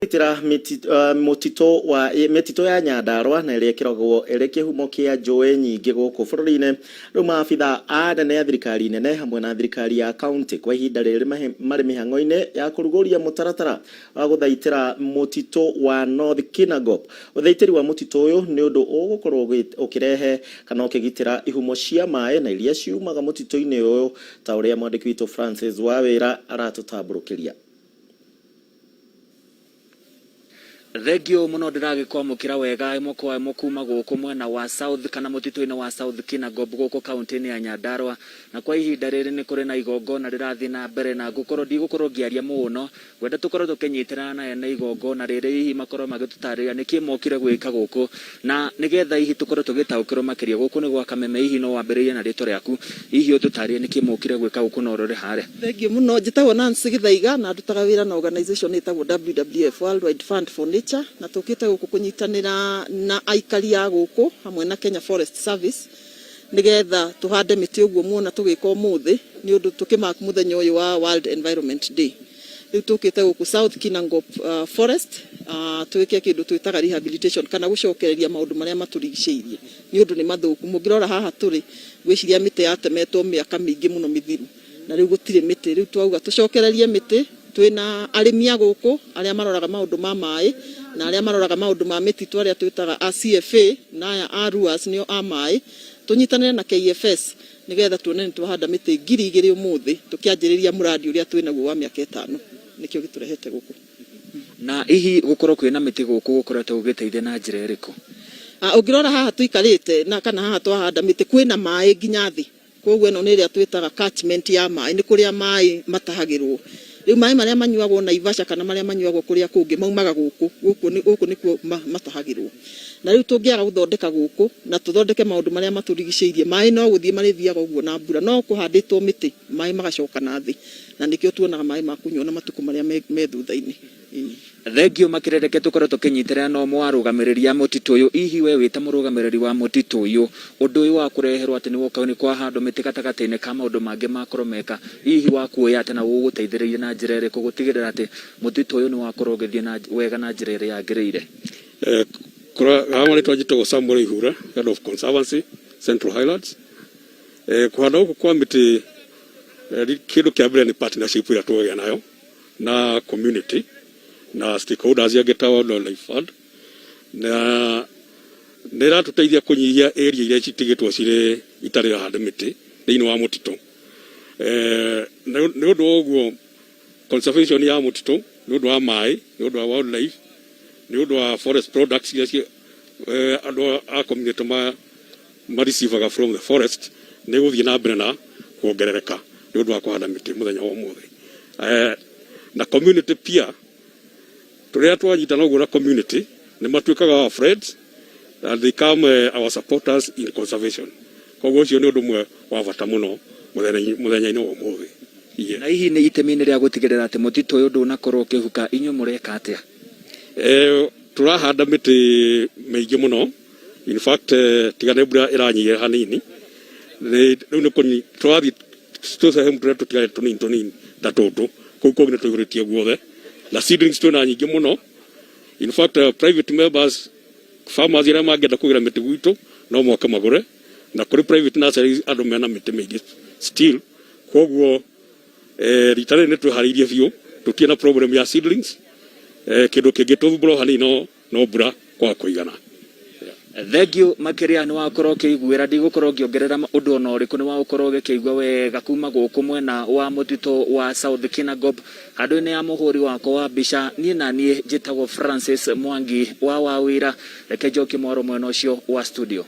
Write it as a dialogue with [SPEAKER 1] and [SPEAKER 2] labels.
[SPEAKER 1] Kũgitĩra mũtitũ wa mĩtitũ ya Nyandarua na ĩrĩa ĩkoragwo ĩrĩ kĩhumo kĩa njũĩ nyingĩ gũkũ bũrũri-inĩ. Rĩu maabitha anene a thirikari nene hamwe na thirikari ya kaunti kwa ihinda rĩrĩ marĩ mĩhang'o-inĩ ya kũrugũria mũtaratara wa gũthaitĩra mũtitũ wa North Kinangop. Ũthaitĩri wa mũtitũ ũyũ nĩ ũndũ ũgũkorwo ũkĩrehe kana ũkĩgitĩra ihumo cia maĩ na iria ciumaga mũtitũ-inĩ ũyũ ta ũrĩa mwandĩki witũ Francis Wawĩra aratũtambũrũkĩria.
[SPEAKER 2] Thengiũ mũno ndĩragĩkwamũkĩra wega ĩmwe kwa ĩmwe kuma gũkũ mwena wa South kana mũtitũ-inĩ wa South Kinangop gũkũ kaunti-inĩ ya Nyandarua. Na kwa ihinda rĩrĩ nĩ kũrĩ na igongona rĩrathiĩ na mbere na ngũkorwo ndigũkorwo ngĩaria mũno, ngwenda tũkorwo tũkĩnyitĩrana na ene igongona rĩrĩ hihi makorwo magĩtũtarĩria nĩkĩ mokire gwĩka gũkũ na nĩgetha hihi tũkorwo tũgĩtaũkĩrwo makĩria. Gũkũ nĩ gwa Kameme, hihi no wambĩrĩrie na rĩtwa rĩaku, hihi ũtũtarĩrie nĩkĩ mokire gwĩka gũkũ na ũrore harĩa.
[SPEAKER 3] Thengiũ mũno. Njĩtagwo Nancy Gĩthaiga na ndutaga wĩra na organization ĩtagwo WWF, World Wide Fund for Nature, na tũkĩte gũkũ kũnyitanĩra na aikari a gũkũ hamwe na Kenya Forest Service nĩgetha tũhande mĩtĩ ũguo muona tũgĩka ũmũthĩ nĩ ũndũ tũkĩ mark mũthenya ũyũ wa World Environment Day. Rĩu tũkĩte gũkũ South Kinangop Forest twĩke kĩndũ twĩtaga rehabilitation kana gũcokereria maũndũ marĩa matũrigicĩirie nĩ ũndũ nĩ mathũku. Mũngĩrora haha tũrĩ, ngwĩciria mĩtĩ yatemetwo mĩaka mĩingĩ mũno mĩthiru. Na rĩu gũtirĩ mĩtĩ. Rĩu twauga tũcokererie mĩtĩ, twĩna arĩmi a gũkũ arĩa maroraga maũndũ ma maĩ na arĩa maroraga maũndũ ma mĩtitũ arĩa twĩtaga a CFA na aya a RUAS nĩo a maĩ, tũnyitanĩre na KFS nĩgetha tuone nĩ twahanda mĩtĩ 2000 ũmũthĩ tũkĩanjĩrĩria mũrandi ũrĩa twĩnaguo wa mĩaka ĩtano. Nĩkĩo gĩtũrehete gũkũ.
[SPEAKER 2] Na hihi gũkorwo kwĩna mĩtĩ gũkũ gũkoretwo gũgĩteithia na njĩra ĩrĩkũ?
[SPEAKER 3] Ũngĩrora haha tũikarĩte na kana haha twahanda mĩtĩ kwĩna maĩ nginya thĩ. Kwoguo ĩno nĩ ĩrĩa twĩtaga catchment ya maĩ, nĩ kũrĩa maĩ matahagĩrwo. Rĩu maĩ marĩa manyuagwo Naivasha kana marĩa manyuagwo kũrĩa kũngĩ maumaga gũkũ, gũkũ nĩ gũkũ nĩkuo matahagĩrwo. Na rĩu tũngĩaga gũthondeka gũkũ na tũthondeke maũndũ marĩa matũrigicĩirie, maĩ no gũthiĩ marĩthiaga ũguo na mbura. No kũhandĩtwo mĩtĩ, maĩ magacoka na thĩ, na nĩkĩo tuonaga maĩ ma kũnyua na matukũ marĩa me thutha-inĩ. Ĩĩ.
[SPEAKER 2] Thengiũ makĩria reke tũkorwo tũkĩnyitĩrĩra na ũmwe wa arũgamĩrĩri a mũtitũ ũyũ. Hihi we wĩ ta mũrũgamĩrĩri wa mũtitũ ũyũ, ũndũ ũyũ wa kũreherwo atĩ nĩwoka nĩ kwahandwo mĩtĩ gatagatĩ-inĩ ka maũndũ mangĩ makorwo meka, hihi wakuoya atĩa na ũgũteithĩrĩria na njĩra ĩrĩkũ gũtigĩrĩra atĩ mũtitũ ũyũ nĩ wakorwo ũgĩthiĩ na wega na njĩra ĩrĩa yagĩrĩire?
[SPEAKER 4] Haha marĩtwa njĩtagwo Samuel Ihura, Head of Conservancy, Central Highlands. Kũhanda gũkũ kwa mĩtĩ, kĩndũ kĩa mbere nĩ partnership ĩrĩa twagĩa nayo na community na stakeholders angĩ ta Wildlife Fund, na nĩ ĩratũteithia kũnyihia area iria citigĩtwo cirĩ itarĩ hande mĩtĩ thĩinĩ wa mũtitũ. Nĩ ũndũ wa ũguo conservation ya mũtitũ nĩ ũndũ wa maĩ, nĩ ũndũ wa wildlife, nĩ ũndũ wa forest products iria andũ a community ma receivaga from the forest nĩ gũthiĩ na mbere na kuongerereka nĩ ũndũ wa kũhanda mĩtĩ mũthenya wa ũmũthĩ. Na community pia tũrĩa twanyitana ũguo na community nĩ matuĩkaga our friends and they come our supporters in conservation. Koguo ũcio nĩ ũndũ ũmwe wa bata mũno mũthenya-inĩ wa ũmũthĩ.
[SPEAKER 2] Yes. Na hihi nĩ itemi-inĩ rĩa gũtigĩrĩra atĩ mũtitũ ũyũ ndũnakorwo ũkĩhuka, inyuĩ mũreka atĩa?
[SPEAKER 4] Tũrahanda mĩtĩ mĩingĩ mũno. In fact, tiga nĩ mbura ĩranyihĩra hanini, rĩu nĩ tũrathiĩ tũcehemu tũrĩa tũtigarĩte tũnini tũnini ta tũtũ, kũu kũngĩ nĩ tũihũrĩtie guothe, na seedlings twĩna nyingĩ mũno. In fact, private members, farmers arĩa mangĩenda kũgĩra mĩtĩ gwitũ no moke magũre, na kũrĩ private nurseries andũ mena mĩtĩ mĩingĩ still. Koguo rita rĩrĩ nĩ twĩharĩirie biũ, tũtirĩ na problem ya seedlings. Kĩndũ kĩngĩtũthumbũra o hanini no mbura kwaga kũigana.
[SPEAKER 2] Thengiũ makĩria nĩ wakorwo ũkĩiguĩra, ndigũkorwo ngĩongerera ũndũ ona ũrĩkũ, nĩ wagũkorwo ũgĩkĩigua wega kuma gũkũ mwena wa mũtitũ wa South Kinangop, handũ-inĩ ya mũhũri wakwa wa mbica, niĩ na niĩ njĩtagwo Francis Mwangi wa Wawĩra, reke njokie mwaro mwena ũcio wa studio.